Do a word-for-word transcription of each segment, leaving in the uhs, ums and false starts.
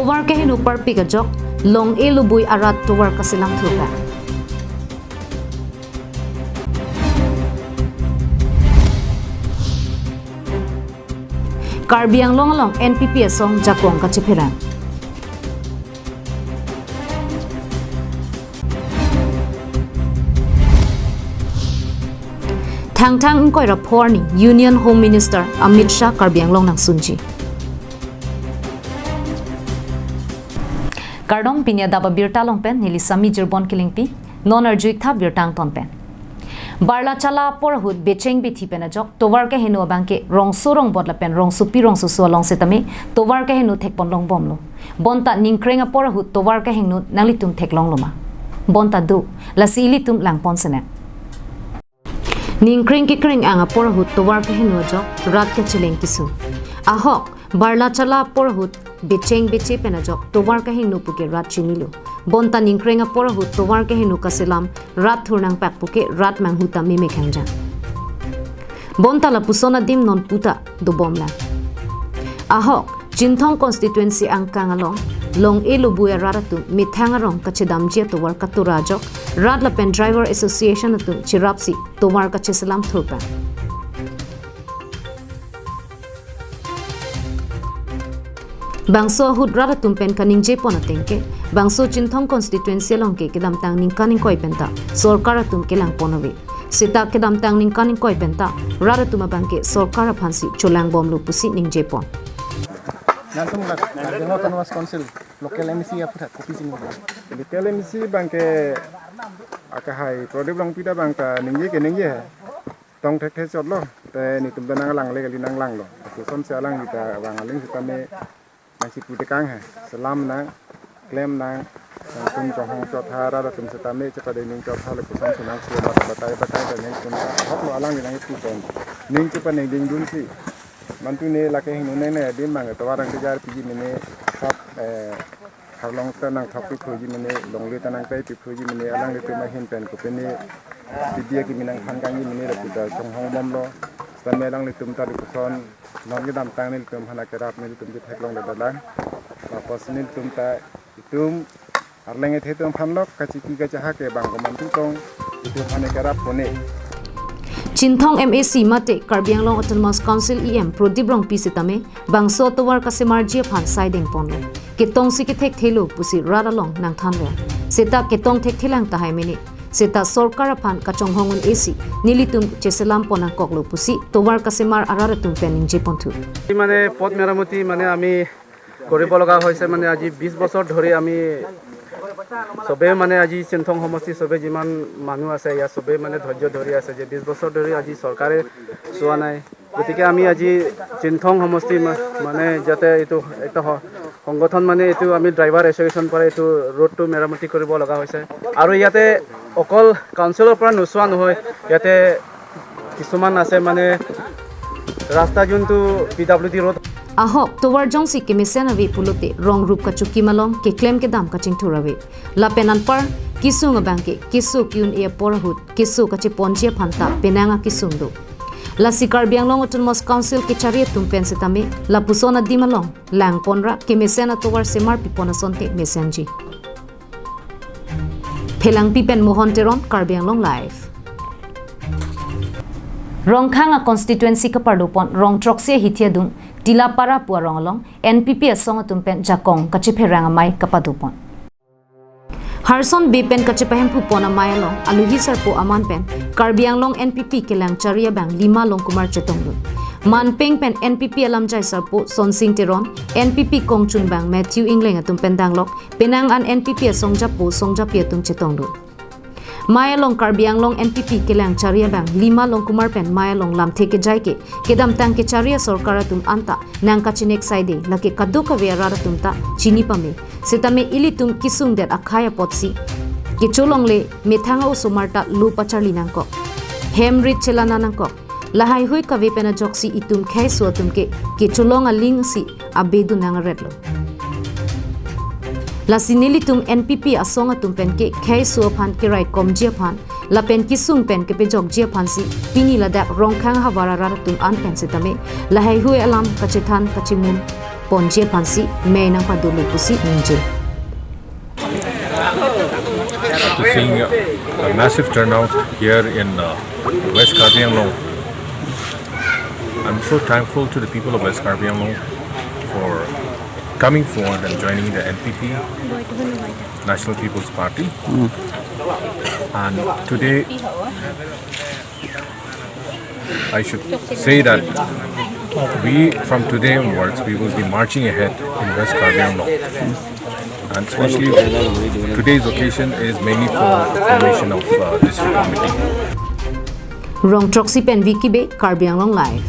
Tovar keheno parpik ajok, Long-e Lobui arat tovar kaselam thurpon. Karbi Anglong along N P P asong jakong kachepherang. Thangthang ingkoi ra pho arni Union Home Minister Amit Shah Karbi Anglong nangsunji. Kardom, pini adap abirta along pen neli Sami Jirbon Kilingpi, non arju-ik tha birta angton pen. Barlachala apor ahut becheng bethi pen ajok tovar keheno abangke rongso rongbot lapen rongsopi rongsoso along setame tovar keheno thekpon longbomlo. Bonta ningkreng apor ahut tovar keheno nanglitum theklonglo ma? Bonta do, lasi ilitum langpon sene. Ningkreng kekreng-ang apor ahut tovar keheno ajok rat kacheleng kesung. Ahok, Barlachala apor ahut becheng beche pen ajok tovar keheno puke rat chinilo. Bonta ningkreng apor ahut tovar keheno kaselam rat thur nangpak puke rat manghu ta meme khangjang. Bonta lapuson adim non puta dobomlang. Ahok, Chinthong constituency angkang along Long-e Lobui arat atum methang arong kachedamji atovar katura ajok rat lapen driver association atum cherapsi tovar kacheselam thurpon. Bangso ahut rat atum pen kaningjepon ateng ke, bangso Chinthong constituency along ke kedamtang ningkan ingkoi penta sorkar atum kelangpon ave. Seta kedamtang ningkan ingkoi penta rat atum abangke sorkar aphansi cholangbomlo pusi ningjepon. Nangtum lak, Karbi Anglong Autonomous Council, local M A C aphuthak kopi chini? Local M A C abangke akahai Prodip Rongpi ta abang ta ningje ke ningje he. Tong thekthe chotlo, te netum ta nanglangle kali, nanglanglo. Lasonsi alangli ta abang aling setame nangsi putekang he. Selam nang, klem nang, nangtum chonghong chotha, rat atum setame chepadengding chotha, lasonsi nangsi batai batai ta netum ta ahoklo alangli nangpupen. Ning chepadengdingdunsi. Mantu ne lake hingno ne ne adim abang tovar nangkejar piji mene sap, eh, Karlong ta nangthok pi phuji mene, longle ta nangpai pi phuji mene, alanglitum ahin pen kopine, P D A kimi nangphan kangji mene, lapu ta chonghongbomlo, setame alanglitum ta lapuson, non kedamtang nelitum aphan akerap nelitum chetheklongledet lang, lapus nelitum ta itum, arleng ethe atum aphan lok, kachiki kachaha ke abang komantu tong, itum aphan akerap pone. Chinthong M A C mate Karbi Anglong Autonomous Council E M Prodip Rongpi setame, bangso tovar kasemarji aphan saidengponlo. Ketongsi kethekthelo pusi rat along nangthanlo. Seta ketong thekthelang tahai mene. Seta sorkar aphan kachonghong un-esi nelitum cheselampon nangkoklo pusi tovar kasemar arat atum pen ningjeponthu. মানে পথ মেৰামতি মানে আমি কৰিব লগা হৈছে, মানে আজি বিশ বছৰ ধৰি আমি চবে, মানে আজি চিনথং সমষ্টি চবে যিমান মানুহ আছে ইয়াত চবে মানে ধৈৰ্য ধৰি আছে যে বিশ বছৰ ধৰি আজি চৰকাৰে চোৱা নাই। গতিকে আমি আজি চিনথং সমষ্টি মা-, মানে যাতে এইটো এটা স-, সংগঠন মানে এইটো আমি ড্ৰাইভাৰ এছ'চিয়েশ্যন পৰা এইটো ৰোডটো মেৰামতি কৰিব লগা হৈছে। আৰু ইয়াতে অকল কাউন্সিলৰ পৰা নোচোৱা নহয়, ইয়াতে কিছুমান আছে মানে ৰাস্তা যোনটো P W D road. Ahok, tovar jongsi kemesen ave pulote rong rup kachokim along keklem kedam kachingthur ave. Lapen anpar, kesung abangke keso ke-un-e apor ahut keso kacheponji aphan ta penang akesung do. Lasi Karbi Anglong Autonomous Council kechari atum pen setame lapuson adim along langponra kemesen atovar semarpipon asonte mesenji. Phelangpi pen Mohon Teron, Karbi Anglong Live. Rongkhang a constituency kapardopon rong throksi ahithi adung Tilapara pu arong along N P P asong atum pen jakong kachepherang amei kapadopon. Harson Bey pen kachepahemphupon amei along aluhi sarpo aman pen Karbi Anglong N P P kelang chari abang Lima Longkumar chetongdun. Manpeng pen N P P alamjai sarpo Sonsing Teron, N P P kongchunbang Matthew Ingleng atum pen danglok penang an N P P asongjapo songjapi atum chetongdun. Mei along Karbi Anglong N P P kelang chari abang Lima Longkumar pen mei along lamthe kejai ke kedamtang kechari asorkar atum anta nangkachinek saide, lake kadokave arat atum ta chini pame. Setame ilitum kesungdet akhei apotsi kecholongle, methang a-osomar ta lo pacharli nangkok, hem rit chelana nangkok. Lahaihui kave pen ajoksi itum kheiso atum ke kecholong alingsi abedun nangaretlo. Lasi nelitum N P P asong atum pen ke kheiso aphan keraikomji aphan lapen kesung pen kepejokji aphansi pini ladak Rongkhang havar arat atum an pen setame lahaihui alam kachethan kachemun ponji aphansi mei nangpadolo pusi ningje. After seeing a, a massive turnout here in, uh, West Karbi Anglong, I'm so thankful to the people of West Karbi Anglong for coming forward and joining the N P P, National People's Party. And today, I should say that we, from today onwards, we will be marching ahead in West Karbi Anglong. And especially today's occasion is mainly for the formation of, uh, district committee. Rongtroksi pen Vicky Bey, Karbi Anglong Live.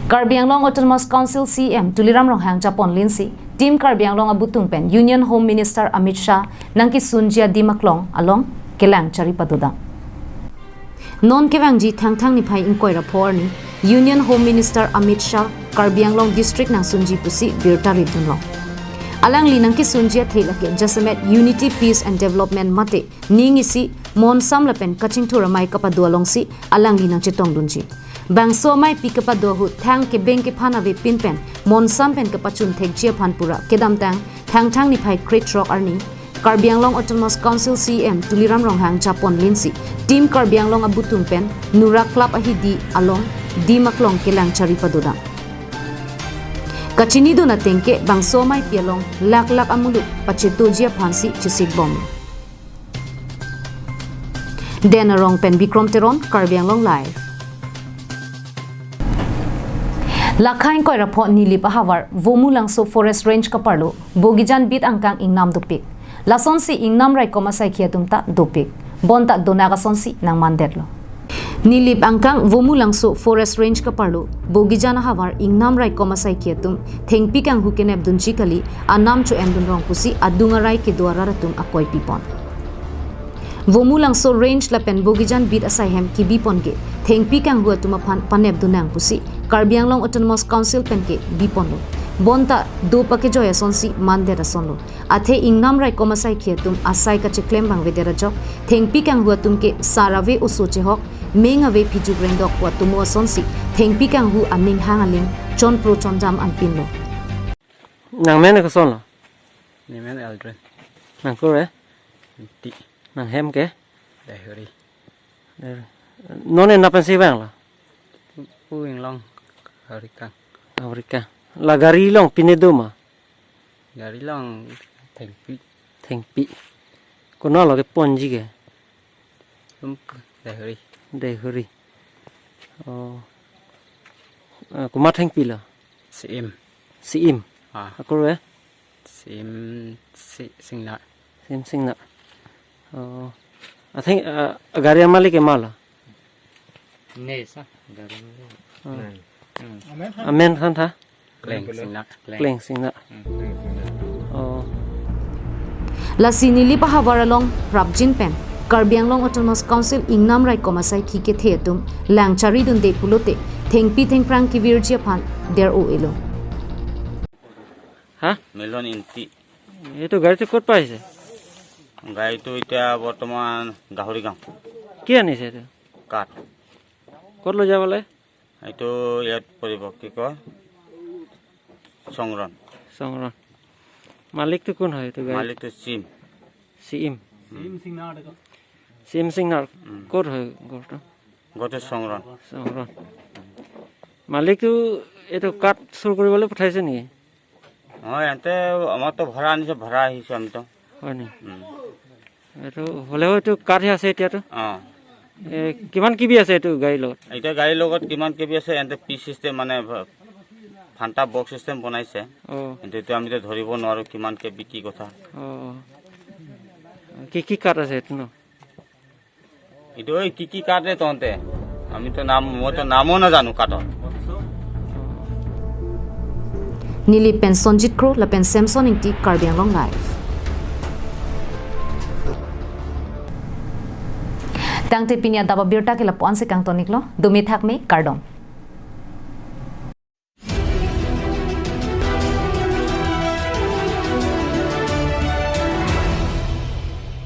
Karbi Anglong Autonomous Council C E M Tuliram Ronghang japon linsi, Team Karbi Anglong abutung pen Union Home Minister Amit Shah nangkesunji adim aklong along kelang chari padodam. Non kevangji Thangthang niphai ingkoi ra pho arni, Union Home Minister Amit Shah Karbi Anglong District nangsunji pusi birta ridunlong. Alangli nangkesunji athe lake jasemet Unity, Peace and Development mate ning isi monsam lapen kachingthur amei kapado alongsi alangli nangchetongdunji. Bangso ameipi kapado ahut thang kebeng kephan avepin pen monsam pen kapachun thekji aphan pura kedamtang Thangthang niphai krethrok arni Karbi Anglong Autonomous Council C E M Tuliram Ronghang japon linsi Team Karbi Anglong abutung pen Nura Club ahidi along dim aklong kelang chari padodam. Kachinidun ateng ke bangso ameipi along lakh lakh amuluk pachetoji aphansi chesikbom. Den Arong pen Bikrom Teron, Karbi Anglong Live. Lakha ingkoi ra pho Nilip ahavar Vomulangso Forest Range kaparlo Bogijan beat angkang ingnam dopik. Lasonsi ingnam raikom asaikhi atum ta dopik. Bonta donak asonsi nangmandetlo. Nilip angkang Vomulangso Forest Range kaparlo Bogijan ahavar ingnam raikom asaikhi atum thengpi kanghu kenepdunji kali, anam cho-endunrong pusi adung arai kedo arat atum akoi pipon. Vomulangso Range lapen Bogijan beat asaihem kibipon ke thengpi kanghu atum aphan panepdunnang pusi Karbi Anglong Autonomous Council pen ke biponlo. Bonta do pakejoi asonsi mandet asonlo. Athe ingnam raikom asaikhi atum asai kacheklem bang avedet ajok, thengpi kanghu atum ke sar ave oso chehok, meng ave phijuk rengdok pu atomo asonsi thengpi kanghu aning hang aling chonpro chondam anpinlo. Nangmen kosonlo? Nemen Eldrin. Nangkur e? Ti. Nanghem ke? Dehuri. Dehuri. Non nangpensi vanglo? Pu inglong Afrika. Afrika. La gari along pine do ma? Gari along thengpi. Thengpi. Konatlo keponji ke? Tum Dehuri. Dehuri. Oh. Eh, komat thengpi lo? Siim. Siim. Ah. Akur e? Siim si Singnar. Siim Singnar. Oh. I think, uh, gari amalik ke mala? Ne sa, gari amalik. Hmm. Hmm. Amen than tha? Kleng Singnar. Kleng Singnar. Hmm. Oh. Lasi Nilip ahavar along prapjin pen Karbi Anglong Autonomous Council ingnam raikom asaikhi kethe atum lang charidunde pulote thengpi thengphrang kevirji aphan der-o-elo. হা? মিলন ইংতি। এইটো গাড়ীটো ক'ত পৰা আহিছে? গাড়ীটো এতিয়া বৰ্তমান গাহৰিগাঁও। কি আনিছে এইটো? কাঠ। ক'ত লৈ যাবলৈ? এইটো ইয়াত পৰিব, কি কয়? সংৰণ। সংৰণ। মালিকটো কোন হয় এইটো গাড়ী? মালিকটো চিম। চিম। চিম সিং নাথ। চিম সিং নাথ। উম। ক'ত হয় ঘৰটো? ঘৰটো সংৰণ। সংৰণ। মালিকটো এইটো কাঠ চুৰ কৰিবলৈ পঠাইছে নেকি? হয়, এন্তে আমাৰতো ভাড়া আনিছে, ভাড়া আহিছে আমি তো। হয় নেকি? উম। এইটো হ'লেও এইটো কাঠহে আছে এতিয়াতো? অ। এ, কিমান কেবি আছে এইটো গাড়ীৰ লগত? এতিয়া গাড়ীৰ লগত কিমান কেবি আছে, এন্তে পি চিষ্টেম মানে ফা-, ফান্টা বক্স চিষ্টেম বনাইছে। অ। কিন্তু এতিয়া আমিতো ধৰিব নোৱাৰো কিমান কেবি কি কথা। অ। কি কি কাঠ আছে এইটো ন? এইটো এই কি কি কাঠে তহঁতে? আমি তো নাম, মই তো নামো নাজানো কাঠৰ। Nilip pen Sonjit Kro lapen Samson Ingti, Karbi Anglong Live. Tangte pini adap abirta ke lapu-an si kangtoniklo, dome thakme, kardom.